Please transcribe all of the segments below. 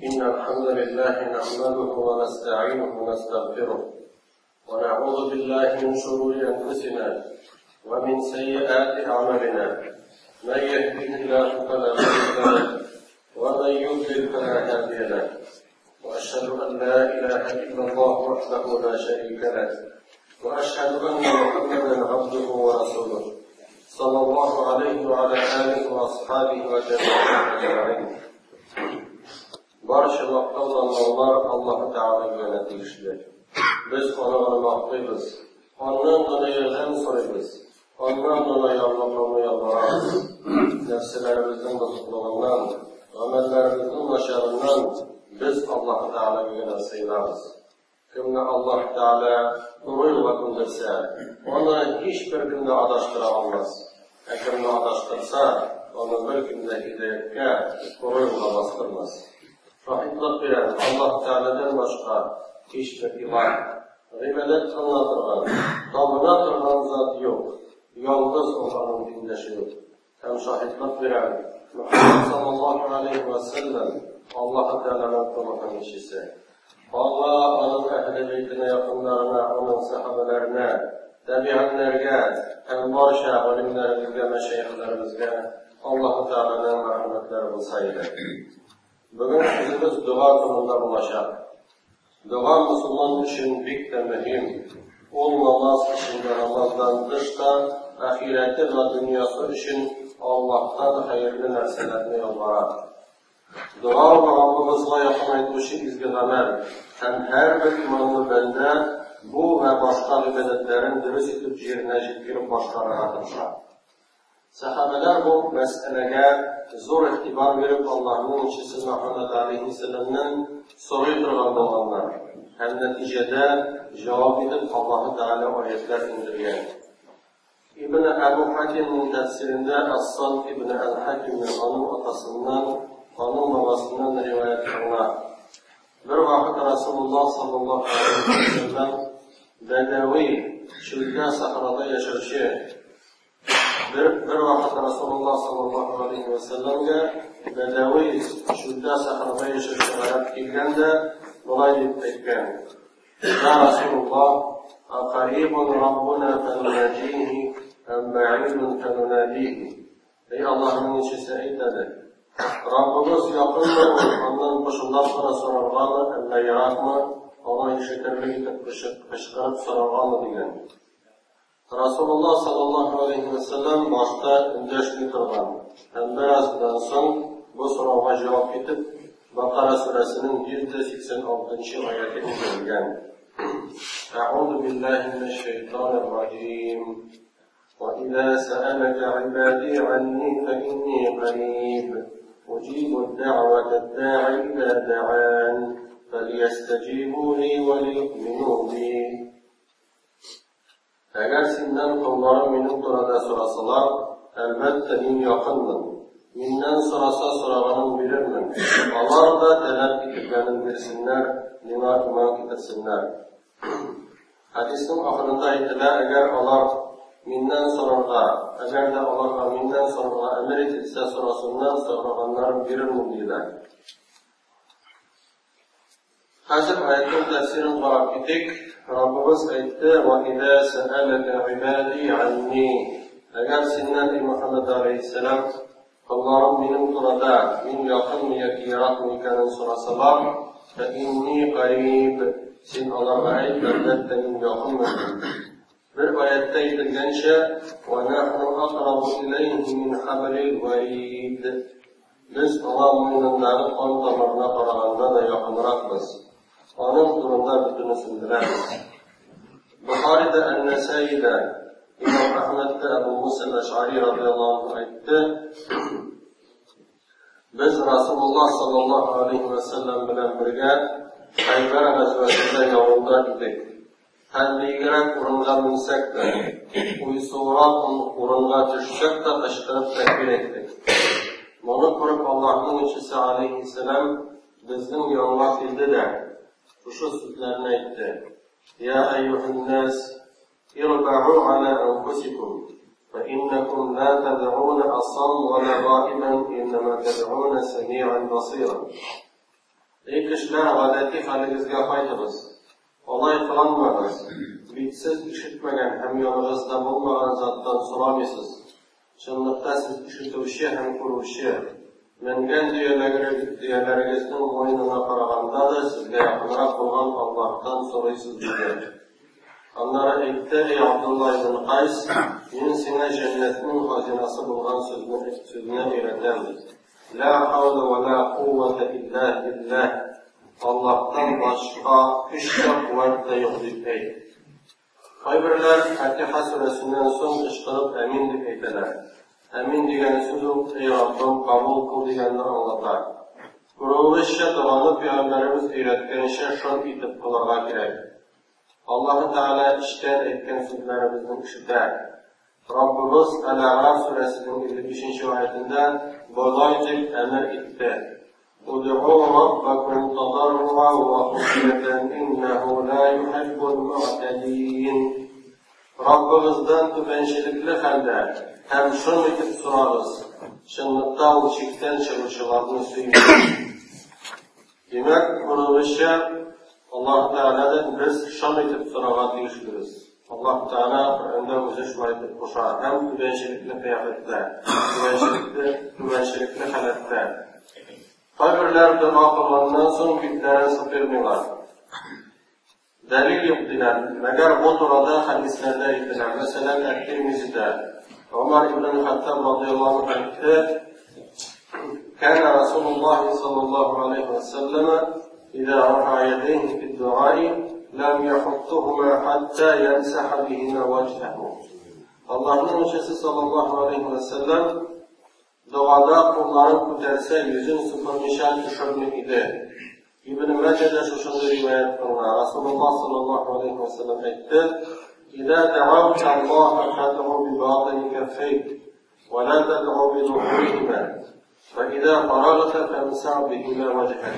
إن الحمد لله نحمده ونستعينه ونستغفره ونعوذ بالله من شرور أنفسنا ومن سيئات أعمالنا. من يهده الله فلا مضل له ومن يضلل فلا هادي له. وأشهد أن لا إله إلا الله وحده لا شريك له، وأشهد أن محمدا عبده ورسوله صلى الله عليه وعلى آله وأصحابه وتابعين أجمعين. Барча мактау данлаулар Аллаһ Тәгаләгә генә тиешле. Без аны гына мактыйбыз, аннан гына ярдәм сорыйбыз, аннан гына ярлыкауны ялварабыз. Нәфселәребезнең бозыклыгыннан, гамәлләребезнең начарыннан без Аллаһ Тәгаләгә генә сыенабыз. Кемне Аллаһ Тәгалә туры юлга күндерсә, аны һичбер кем дә адаштыра алмас. Ә кемне адаштырса, аны беркем дә һидаяткә, туры юлга бастырмас. Шаһитлык бирәм, Аллаһ Тәгаләдән башка һичбер илаһ, гыйбадәт кылына торган, табына торган зат юк. Ялгыз ул, аның тиңдәше юк. Һәм шаһитлык бирәм, Мөхәммәд саллаллаһу алейһи вә сәлләм Аллаһ Тәгаләнең колы һәм илчесе. Алла аның әһле бәйтенә, якыннарына, аның сәхабәләренә, тәбиғиннәргә һәм барча галимнәребезгә, мәшәйхләребезгә Аллаһ Тәгаләнең мәрхәмәтләре булса иде. Бүген сүзебез дога турында булачак. Дога мусульман өчен бик тә мөһим. Ул намаз эчендә, намаздан тыш та ахирәте вә дөньясы өчен Аллаһтан хәерле нәрсәләрне ялвара. Дога ул Раббыбызга якынайтучы изге гамәл, һәм һәрбер иманлы бәндә бу вә башка гыйбадәтләрен дөрес итеп җиренә җиткереп башкарырга тырыша. Сәхабәләр бу мәсьәләгә зур игътибар биреп, Аллаһның илчесе Мөхәммәд алейһиссәламнән сорый торган булганнар һәм нәтиҗәдә җавап итеп Аллаһы Тәгалә аятлар иңдергән. Ибн Әбу Хатимның тәфсирендә Ас-Салт ибн Әл-Хакимнең аның атасыннан, аның бабасыннан риваять кылына. Бер вакыт Расулуллаһ саллаллаһу алейһи ва сәлләм бәдәви, чүлдә, сахрада яшәүче бер вакыт Расулуллаһ саллаллаһу алейһи ва сәлләмгә бәдәви, чүлдә, сахрада яшәүче гарәп килгән дә болай дип әйткән: "Я Расулуллаһ, акарибун Раббуна фанунаджихи, әм бә'идун фанунадихи?" Эй Аллаһның илчесе, әйт әле, Раббыбыз якынмы ул, аннан пышылдап кына сораргамы, әллә еракмы, аңа ишетерлек итеп кычкырып сораргамы, дигән. Расулуллаһ саллаллаһу алейһи вә сәлләм башта эндәшми торган һәм бераздан соң бу сорауга җавап итеп Бакара сүрәсенең 186 аяты иңдерелгән. Әгъузу биллаһи минәш шайтанир раҗим. وإذا سألك عبادي عني فإني قريب أجيب الدعوة الداعي إذا دعان فليستجيبوا لي وليؤمنوا بي. Әгәр синнән колларым минем турында сорасалар, әлбәттә, мин якынмын. Миннән сораса, сораганын бирермен. Алар да таләп ителгәнен бирсеннәр, миңа иман китерсеннәр. Хәдиснең ахырында әйтелә, әгәр алар миннән сорарга, әгәр дә аларга миннән сорарга әмер ителсә, сорасыннар, сораганнарын бирермен, диелә. Хәзер аятның тәфсирен карап китик. Раббыбыз әйтте: "Ва иза сәәләкә гыйбади анни". Әгәр синнән, эй Мөхәммәд алейһиссәлам, колларым минем турында, мин якынмы яки еракмы икәнен сорасалар, фә инни кариб. Син аларга әйт, әлбәттә, мин якынмын. Бер аятта әйтелгәнчә, "Ва нахну акрабу иләйһи мин хаблил варид". Без аңа муенындагы кан тамырына караганда да якынракбыз. Аның турында бөтенесен беләбез. Бухарида, Ән-Нәсаида, Имам Әхмәдтә Әбу Муса Әш'ари радияллаһу анһу әйтте: Без Расулуллаһ саллаллаһу алейһи ва сәлләм белән бергә Хәйбәр газвәсендә явында идек. Һәм биегрәк урынга менсәк тә, уйсуырак урынга төшсәк тә, кычкырып тәкбир әйттек. Моны күреп, Аллаһның илчесе алейһиссәлам безнең янга килде дә, шушы сүзләрне әйтте: "Я әйюһән-нас, ирбa'у аля анфусикум, фа иннакум ла тад'уна асам ва ла гаибан, иннама тад'уна сами'ан басира". Эй кешеләр, гадәти хәлегезгә кайтыгыз. Алай кыланмагыз. Бит сез ишетмәгән һәм яныгызда булмаган заттан сорамыйсыз. Чынлыкта сез ишетүче һәм күрүче. Менгән дөяләрегезнең муенына караганда да сезгә якынрак булган Аллаһтан сорыйсыз, диде. Аннары әйтте, Эй Абдулла ибн Кайс, мин сиңа җәннәтнең хазинасы булган сүзне өйрәтәм. Ла хаула ва ла куввата илля биллаһ. Аллаһтан башка көч тә, куәт тә юк дип әйт. Кайберләр Фатиха сүрәсеннән соң кычкырып әмин дип әйтәләр. Әмин дигән сүз үк Эй Раббым, кабул кыл дигәнне аңлата. Күрүебезчә, доганы пәйгамбәребез өйрәткәнчә шым итеп кылырга кирәк. Аллаһы Тәгалә эчтән әйткән сүзләребезне ишетә. Раббыбыз Әл-Әгъраф сүрәсенең 55 нче аятендә болай дип әмер итте, Удгу раббакум тадарруа ва хуфиятән иннәһу ла юхиббул муътадин. Раббыгыздан түбәнчелекле хәлдә һәм шым итеп сорагыз, чынлыкта ул чиктән чыгучыларны сөйми. Димәк, күрүебезчә, Аллаһ Тәгаләдән без шам итеп сорарга тиешлебез. Аллаһ Тәгалә Коръәндә үзе шулай итеп куша, һәм түбәнчелекле кыяфәттә, түбәнчелекле, түбәнчелекле халәттә. Кайберләр дога кылганнан соң битләрен сыпырмыйлар. Дәлил юк диләр. Мәгәр бу турада хәдисләрдә әйтелә. Мәсәлән, Әт-Тирмизидә Гомәр ибн Хаттаб радыяллаһу анһу әйтте: "Кана Расулуллаһ саллаллаһу алейһи ва сәлләм إذا رفع يديه في الدعاء لم يحطهما حتى يمسح بهما وجهه." Аллаһның Илчесе саллаллаһу алейһи ва сәлләм Догада кулларын күтәрсә, йөзен сыпырмыйча төшерми иде. Ибн Мәҗә дә шушындый риваять кылган. Расулуллаһ саллаллаһу алейһи ва сәлләм әйтте: "Иза дәгаута Аллаһа фадгу би батини каффейк, ва ла тадгу би зухурихима, фа иза фарагта фамсах бихима ваҗһак."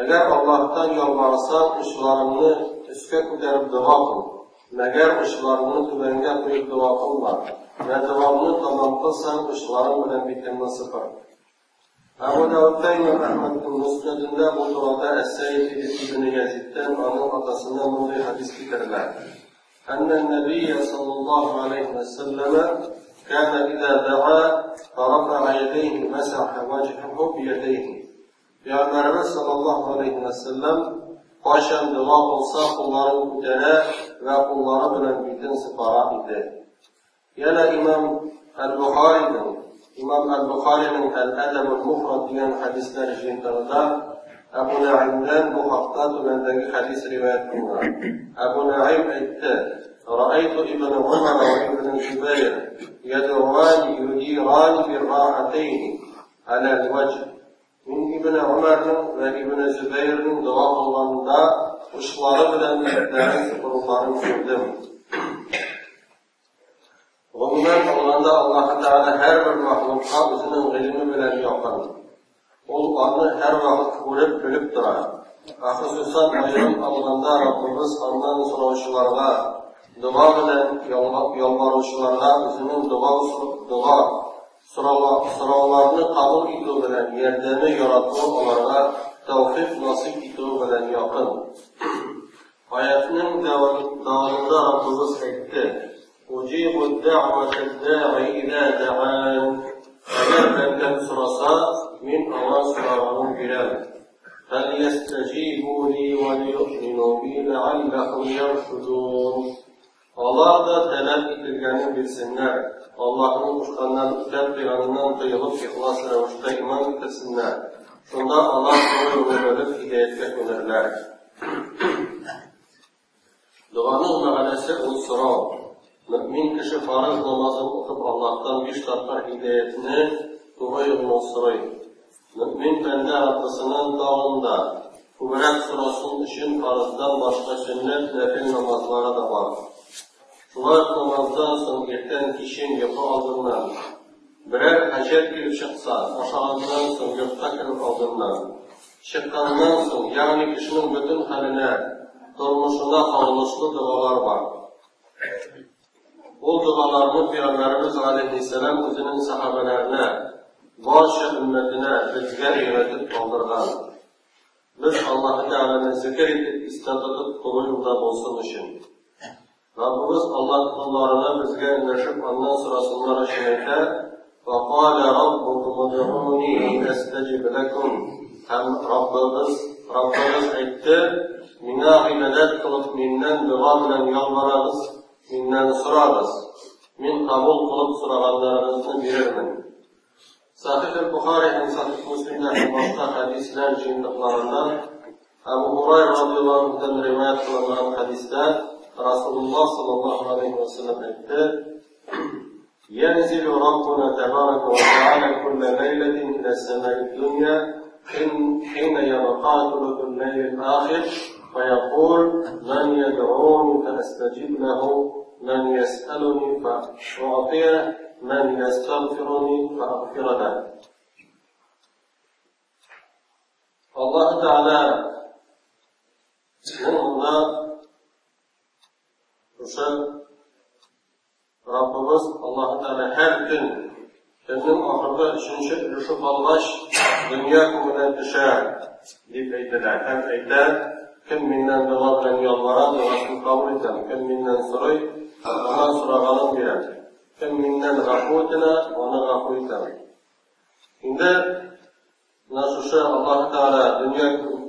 Әгәр Аллаһтан ялварсаң, учларыңны өскә күтәреп дога кыл. Мәгәр учларыңны түбәнгә куеп дога кылма. Вә догаңны тәмам кылсаң, учларың белән битеңне сыпыр. Әбу Даудта имам Әхмәднең Мөснәдендә бу турыда Әс-Сәйд ибн Язидтән, аның атасыннан мондый хәдис китерелә. Әннә Нәбия саллаллаһу алейһи вә сәлләмә кана иза да'a фарафа'a ядәйһи мәсәхә ваҗһәһу биядәйһи. Пәйгамбәребез саллаллаһу алейһи вә сәлләм кайчан дога кылса, кулларын күтәрә вә куллары белән битен сыпара иде. Янә имам Әл-Бухариның Имам Әл-Бухариның Әл-Әдәбул Муфрад дигән хәдисләр җыентыгында Әбу Нәгыймнән бу хакта түбәндәге хәдис риваять кылынган. Әбу Нәгыйм әйтте: Раайту ибн Умар ва ибн Зубайр ядуан юдиран биррахатейни аля аль-ваҗ. Мин Ибне Гомәрнең вә Ибне Зөбәернең дога кылганда учлары белән битләрен сыпыруларын күрдем. Гомумән алганда, Аллаһы Тәгалә һәрбер мәхлукка үзенең гыйлеме белән якын. Ул аны һәрвакыт күреп, белеп тора. Ә хосусан аерым алганда Раббыбыз аннан сораучыларга, дога белән ялваручыларга үзенең дога дога Сорауларны кабул итү белән, ярдәме, яратуы аларга тәүфыйк насыйп итүе белән якын. Аятьнең дәвамында Раббыбыз әйтте, Уҗибу дәгъвәтәд-дәгъи иза дәгъан. Әгәр бәндәм сораса, мин аңа сораганын бирәм. Фәлйәстәҗибу ли вә лиюъмину би ләгалләһум яршудун. Алар да таләп ителгәнен бирсеннәр, Аллаһның кушканнарын үтәп, тыйганыннан тыелып, ихлас рәвештә иман китерсеннәр, шунда алар туры юлны белеп, һидаяткә күнерләр. Доганың мәгънәсе ул сорау. Мөэмин кеше фарыз намазын укып Аллаһтан биш тапкыр һидәятне, туры юлны сорый. Мөэмин бәндә Раббысыннан тагын да күбрәк сорасын өчен фарыздан башка сөннәт, нәфел намазлары да бар. Шулай ук намаздан соң иртән, кичен, йокы алдыннан, берәр хаҗәт килеп чыкса, ашаганнан соң, йортка керер алдыннан, чыкканнан соң, ягъни кешенең бөтен хәленә, тормышына кагылышлы догалар бар. Ул догаларны Пәйгамбәребез галәйһиссәлам үзенең сәхабәләренә, барча өммәтенә, безгә өйрәтеп калдырган. Без Аллаһы Тәгаләне зикер итеп, истә тотып, туры юлда булсын өчен. Раббыбыз Аллаһ колларына безгә эндәшеп, аннан сорасыннар өчен әйтә, وَقَالَ رَبُّكُمُ ادْعُونِي أَسْتَجِبْ لَكُمْ Һәм Раббыбыз, Раббыгыз әйтте, миңа гыйбадәт кылып, миннән дога белән ялварагыз, миннән сорагыз. Мин кабул кылып сораганнарыгызны бирермен. Сахих Бухари һәм Сахих Муслимда һәм башка хәдисләр җыентыкларында Әбу Һурайра радиаллаһу анһудан риваять кылынган хәдистә Расулуллаһ саллаллаһу алейһи ва саллям әйтте: ينزل ربنا تبارك وتعالى كل ليلة إلى السماء الدنيا حين يبقى ثلث الليل الآخر فيقول من يدعوني فأستجب له من يسألني فأعطيه من يستغفرني فأغفر له. Аллаһ Тәгалә монда шушы Раббыбыз Аллаһ Тәгалә һәр көн төннең ахыргы өченче өлеше калгач дөнья күгенә төшә дип әйтелә. Һәм әйтә, кем миннән дога белән ялвара, догасын кабул итәм. Кем миннән сорый, аңа сораганын бирәм. Кем миннән гафу үтенә, аны гафу итәм. Инде менә шушы Аллаһ Тәгалә дөнья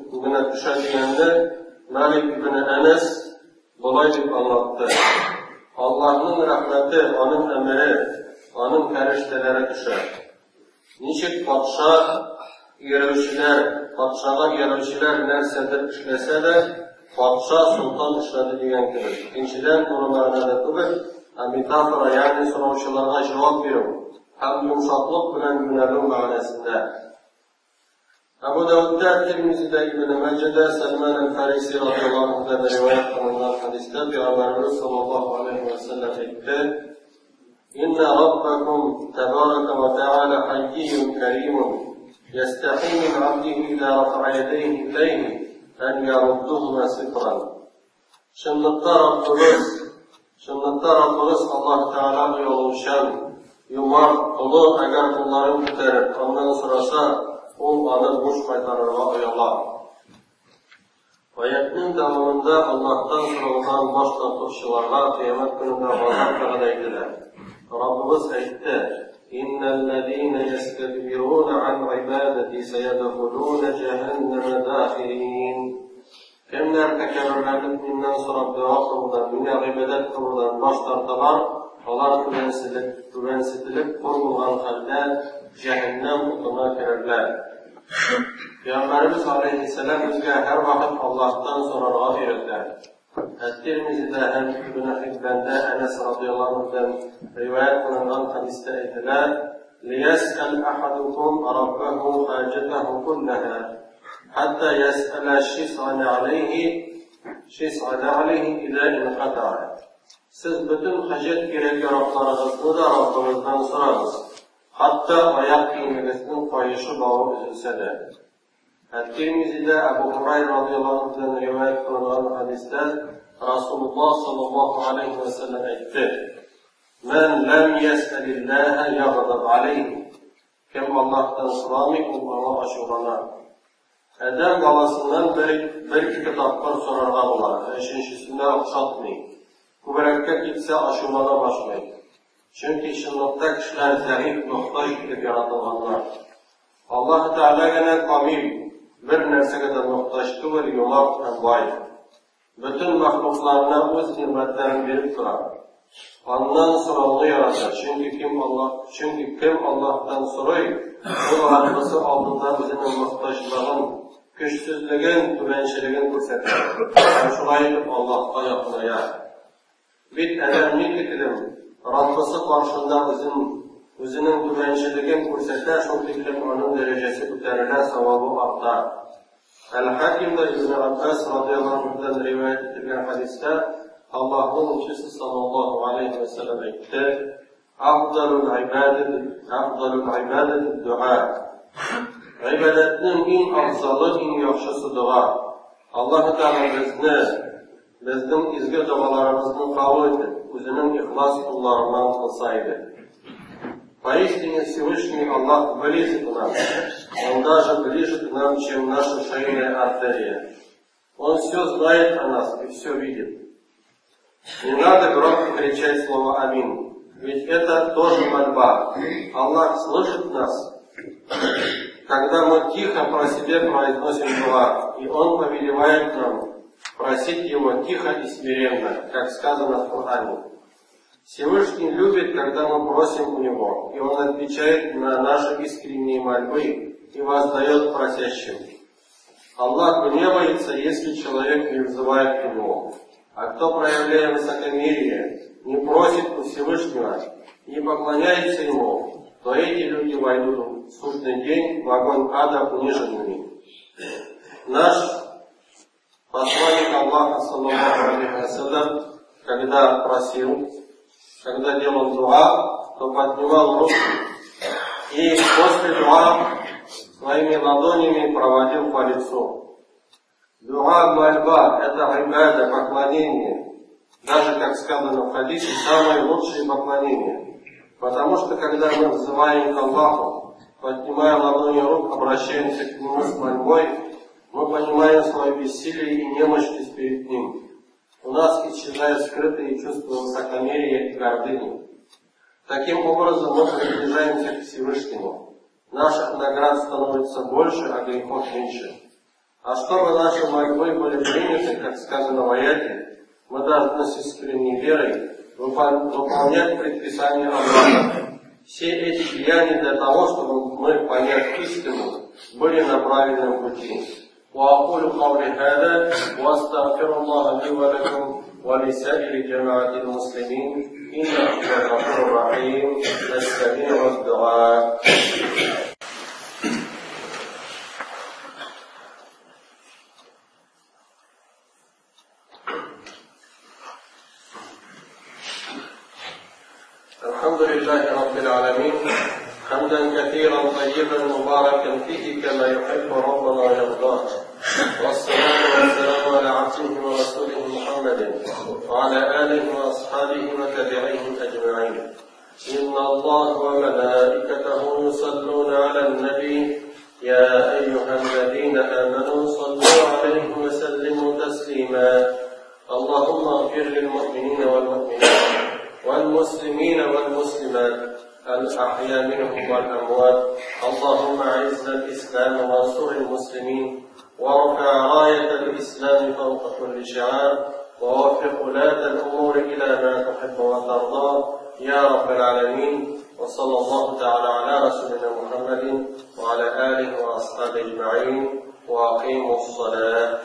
күгенә төшә дигәндә Малик ибн Әнәс болай дип аңлатты. Аллаһның рәхмәте, аның әмере, аның фәрештәләре төшә. Ничек патша иярүчеләр, патшага иярүчеләр нәрсәдер эшләсә дә, патша солтан эшләде дигән кебек. Икенчедән, туры мәгънәдә түгел, ә метафора, ягъни сораучыларга җавап бирү һәм йомшаклык белән юнәлү мәгънәсендә. Әбу Даудта, Тирмизидә, Ибн Маҗада, Сәлман әл-Фариси радиаллаһу анһудан риваять кылынган хәдистә Пәйгамбәребез саллаллаһу алейһи ва сәлләм әйтте: "Инна раббакум табарака ва тааля хаййун каримун, ястахи мин абдихи иза рафа ядayhi илейхи ан яруддухума сифран." Чынлыкта Раббыбыз, чынлыкта Раббыбыз Аллаһ Тәгалә оялучан, юмарт, олы, әгәр кулларын күтәреп, аннан сораса, ул аны буш кайтарырга ояла. Аятның дәвамында Аллаһтан сораудан баш тартучыларга кыямәт көнендә газап вәгъдә ителә. Раббыбыз әйтте: "Иннәлләзина ястәкбируна ан гыйбадәти сәядхулуна җәһәннәмә дахирин." Кемнәр тәкәбберләнеп миннән сорап дога кылудан, миңа гыйбадәт кылудан баш тарталар, алар түбәнселеп, түбәнсетелеп хур булган хәлдә җәһәннәм утына керерләр. Пәйгамбәребез алейһиссәлам безгә һәрвакыт Аллаһтан сорарга өйрәтә. Әт-Тирмизидә һәм Ибн Хиббанда Әнәс радиаллаһу анһудан риваять кылынган хәдистә әйтелә: "Лиясәл ахадукум раббаху хаҗатаху куллаһа" Хәтта ясәлә шис'ан алейхи шис'ан алейхи иза инката. Сез бөтен хаҗәт кирәк-яракларыгызны да Раббыгыздан сорагыз, хәтта аяк киемегезнең каешы бавы өзелсә дә. Әт-Тирмизидә Әбу Һурайра радиаллаһу анһудан риваять кылынган хәдистә Расулуллаһ саллаллаһу алейхи ва сәлләм әйтте: "Мән ләм ясәлиллаһа ягъдаб алейхи." Кем Аллаһтан сорамый, ул аңа ачулана. Адәм баласыннан бер, бер-ике тапкыр сорарга була, ә өченчесендә охшатмый. Күбрәккә китсә, ачулана башлый. Чөнки чынлыкта кешеләр зәгыйфь, мохтаҗ итеп яратылганнар. Аллаһ Тәгалә генә камил, бер нәрсәгә дә мохтаҗ түгел, юмарт һәм бай. Бөтен мәхлукларына үз нигъмәтләрен биреп тора. Аннан сорауны ярата, чөнки кем Аллаһ, чөнки кем Аллаһтан сорый, ул Раббысы алдында үзенең мохтаҗлыгын, көчсезлеген, түбәнчелеген күрсәтә. Һәм шулай итеп Аллаһка якыная. Бит адәм ни тиклем Раббысы каршында үзен үзенең түбәнчелеген күрсәтә, шул тиклем аның дәрәҗәсе күтәрелә, савабы арта. Әл-Хакимда Ибн Аббас радиаллаһу анһудан риваять ителгән хәдистә Аллаһның илчесе саллаллаһу алейһи ва сәлләм әйтте: "Афдалул ибадати афдалул ибадати дуа." Гыйбадәтнең иң афзалы, иң яхшысы дога. Аллаһ Тәгалә безне безнең изге догаларыбызны кабул итеп, үзенең ихлас кулларыннан кылса иде. Поистине Всевышний Аллах близок к нам. Он даже ближе к нам, чем наша шейная артерия. Он все знает о нас и все видит. Не надо громко кричать слово «Аминь», ведь это тоже мольба. Аллах слышит нас, когда мы тихо про себя произносим дуа, и Он повелевает нам просить Его тихо и смиренно, как сказано в Коране. Всевышний любит, когда мы просим у Него, и Он отвечает на наши искренние мольбы и воздает просящим. Аллах гневается, если человек не взывает к Нему. А кто, проявляя высокомерие, не просит у Всевышнего, не поклоняется Ему, то эти люди войдут в судный день в огонь ада униженными. Наш посланник Аллаха, саллаллаху алейхи ва саллям, когда просил, когда делал дуа, то поднимал руки и после дуа своими ладонями проводил по лицу. Дуа, мольба – это ибада, поклонение. Даже, как сказано в хадисе, самое лучшее поклонение. Потому что, когда мы взываем к Аллаху, поднимая ладони рук, обращаемся к Нему с мольбой, мы понимаем свое бессилие и немощность перед Ним. У нас исчезают скрытые чувства высокомерия и гордыни. Таким образом, мы приближаемся к Всевышнему. Наших наград становится больше, а грехов меньше. А чтобы наши мольбы были приняты, как сказано в аяте, мы должны с искренней верой выполнять предписания Аллаха. Все эти деяния для того, чтобы мы, поняв истину, были на правильном пути. وأقول قولي هذا وأستغفر الله لي ولكم ولسائر جماعة المسلمين إنه هو الغفور الرحيم السميع الدعاء. الحمد لله رب العالمين حمدا كثيرا طيبا مباركا فيه كما يحب ربنا ويرضاه، والصلاة والسلام على عبده ورسوله محمد وعلى آله وأصحابه وتابعيهم أجمعين. إن الله وملائكته يصلون على النبي يا أيها الذين آمنوا صلوا عليه وسلموا تسليما. اللهم اغفر للمؤمنين والمؤمنات والمسلمين والمسلمات الأحياء منهم والأموات. اللهم أعز الإسلام وانصر المسلمين وارفع راية الإسلام فوق كل شعار ووفق ولاة الأمور إلى ما تحب وترضى يا رب العالمين. وصلى الله تعالى على رسولنا محمد وعلى آله وأصحابه أجمعين. وأقيموا الصلاة.